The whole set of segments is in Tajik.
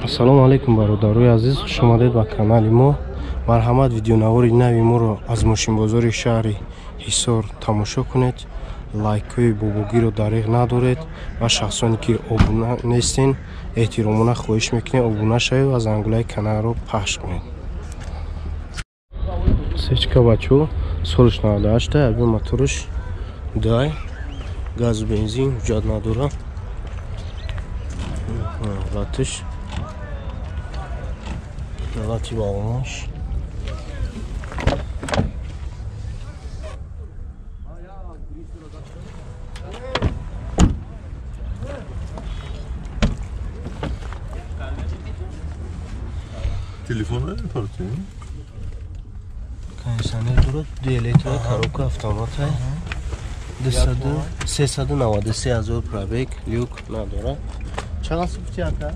Ассалому алайкум бародарои азиз, хуш омадед ба канали мо. Марҳамат, видеонавори нави моро аз мошинбозори шаҳри Ҳисор тамошо кунед. Лайкҳои бобогиро дариғ надоред ва шахсоне ки обуна нестен, эҳтиромона хоҳиш мекунем обуна шавед ва зангулаи каналро пахш кунед. Сечка бачо, солш 98, объем моторш 2, газ бензин ҳуҷҷат надора. Латиш лати балонаш. Телефон надорӣ? Кондиционер дорад, ду электро, коробка автомата. 393 ҳазор пробег, люк надорад. Чақадр супти ака?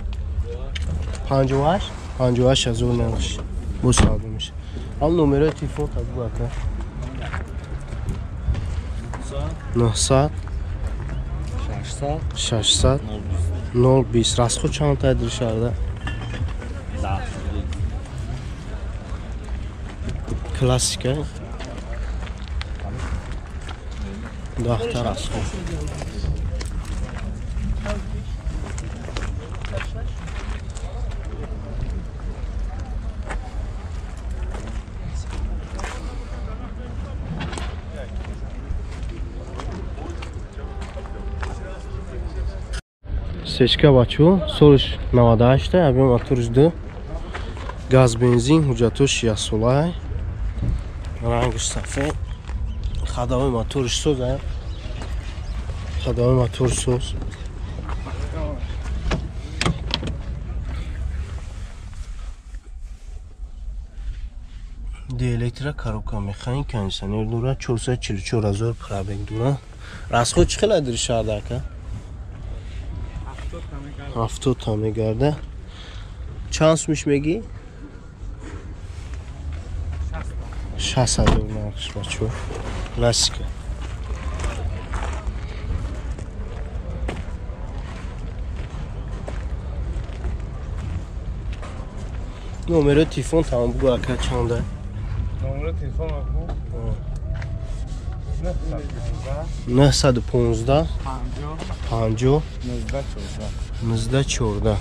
58? 58 ҳазор нархш. Бо савдо мешавад. Ҳам номерои телефон табу ака. 900 600 020. Расход чанд тайдир шаҳрда? Классика. 10 расход. Сечка бачо, солш 98, объем моторш 2, газ бензин, ҳуҷҷатош 1 сола, рангш сафед, ходовой моторш соз, ходовой мотор соз. Ди электро, коробка механик, кондиционер дора, 444 ҳазор пробег дора. Расход чӣ хел адри шаҳрда ака? 70 та мегарда. Чанд сумиш мегӣ? 60 ҳазор нархш бачо. Классика. Номерои телефон тамом бугу ака чанда? Номерои телефон бугу? 915 50 19 14.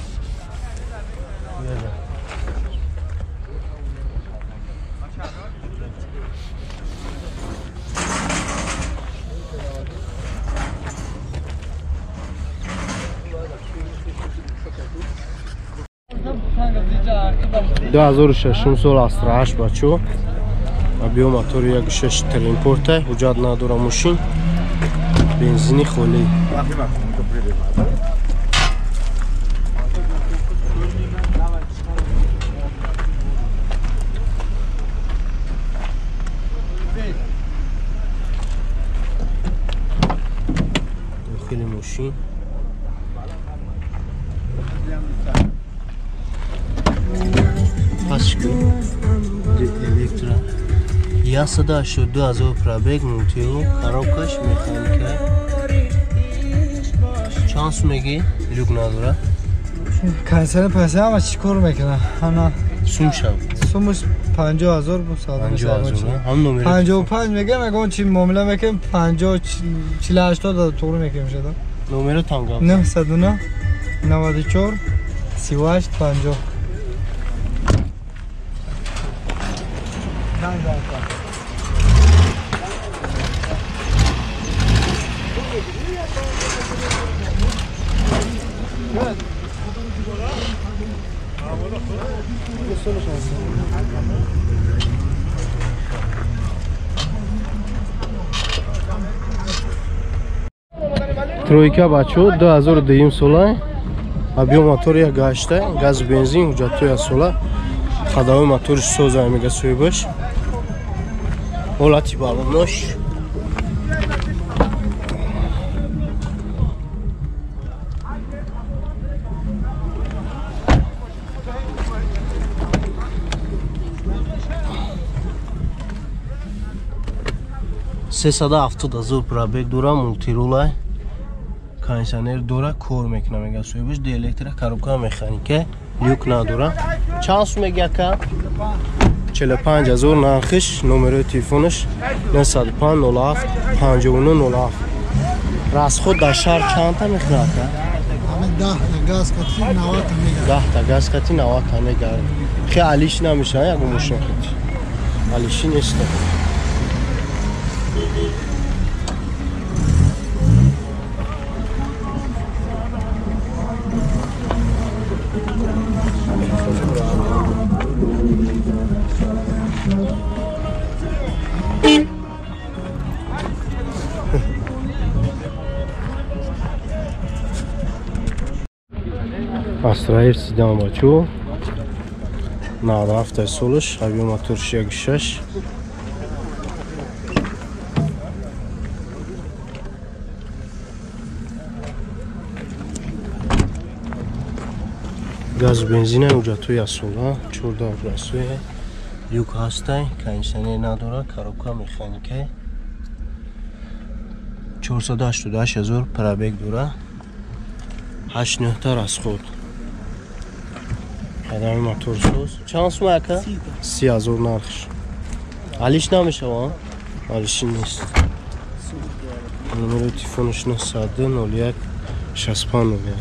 2006 сол Астра 8 бачо. Объем мотори 1.6 Тринпорта, ҳуҷҷат надора мошин, бензини холӣ. Дохили мошин пасшки электро 182 ҳазор пробег, мультиру, коробкаш механика. Чанд сум мегӣ? Люк надора. Кондиционер пас ҳама чӣ кор мекунад? Ҳана сум шав. Сумаш 50 ҳазор буд, 50 ҳазор. Ҳам номер 55 мегам, ягон чи муомила мекунем 50 48 тоғри мекунем шуда. Номеро там гап. 909 94 38 50. Тройка бачо, 2002 сола, объем мотори 1.8, газ бензин, ҳуҷҷатҳои 1 сола, ходовой моторш соза мега соҳибаш. Ҳолати балонош. 370 ҳазор пробег дора, мултирула, кондиционер дора, кор мекунад мега соҳибаш, ди электро, коробка механика. Люк надора. Чанд сум меги ака? 45 000 нархиш, номерои телефонаш 905 07 59 07. Расход дар шаҳр чандта мехӯрад ака? 10 та газ кати 90 та мегард. 10 та газ кати 90 та мегард. Хе алиш намешава ягон мошин хати. Алиши нест. Астраир сидам бачо 97 солаш, объем моторш 1.6. Газ бензина уҷатои асола 14 расоя, люк ҳастай, кондиционер надора, коробка механикай, 488 000 пробег дора, 8 та расход. Қадами моторсоз. Чанд сум ака? 30 000 нархш. Алиш намешава? Алиши нест. Номери телефонаш 901 65 01.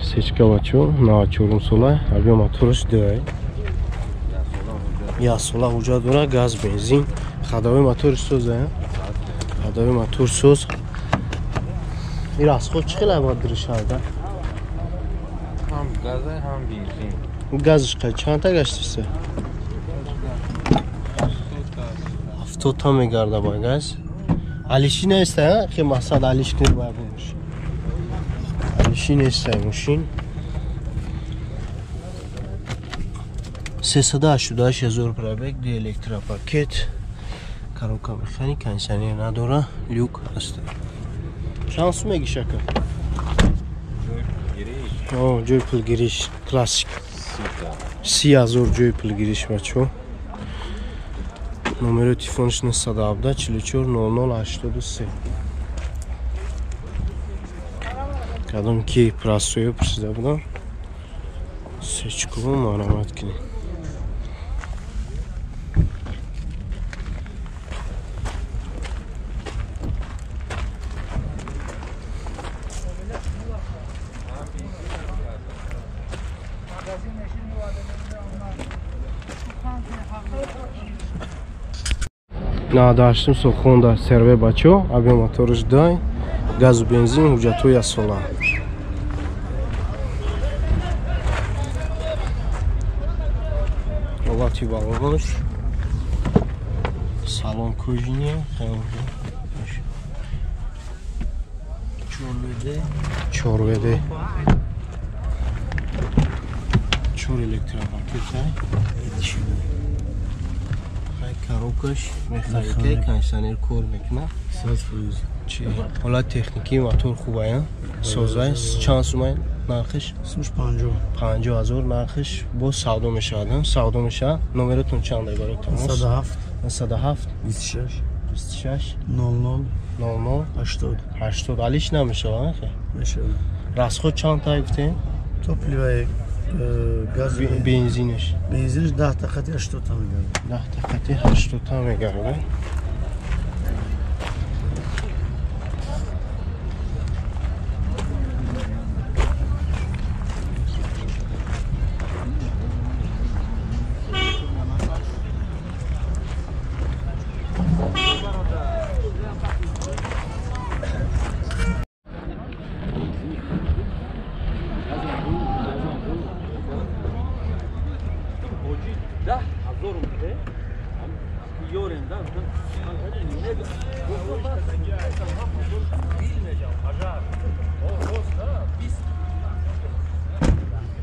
Сечка бачо 94 сола, объем мотораш 2. Я сола ҳуҷҷат дора, газ, бензин, ходовой мотор соза, ходовой мотор соз. Ин расход чӣ хел бояд диришада? Ҳам газ ҳам бензин. Газш қай чандта гаштиса? 70 та мегарда бо газ. Алиши неста, хе мақсад алиш кунӣ бояд бош. Алиши неста мошин. 388 000 пробег, ду электропакет, коробка механик, кондиционер надора, люк ҳаст. Чанд сум мегиш ака? Ҷои пулгириш классик. 30 000 ҷои пулгириш бачо. Номери телефонаш 917 44 00 83. Кадом ки простое пурсида будам, сечкуву маромат кунед. 98 сол Honda CR-V бачо, объем мотораш 2, газу бензин, ҳуҷҷатҳои асола. Ҳолати балонаш, салон кожине, 4WD, 4 электропакет. Коробкаш механика, кондиционер кор мекунад. 100%. Чи ҳолати техникии мотор хубая, созай. Чанд сумай нархиш? 50. 50 000 нархиш. Боз савдо мешавад, савдо мешавад. Номератон чанд барои тамос? 107 107 26 26 00 00 80 80. Алиш намешавад, хе? Мешавад. Расход чанд та гуфтем? Топливо, газ, бензинаш. Бензинаш 10 та хати 80 та мегард. 10 та хати 80 та мегард.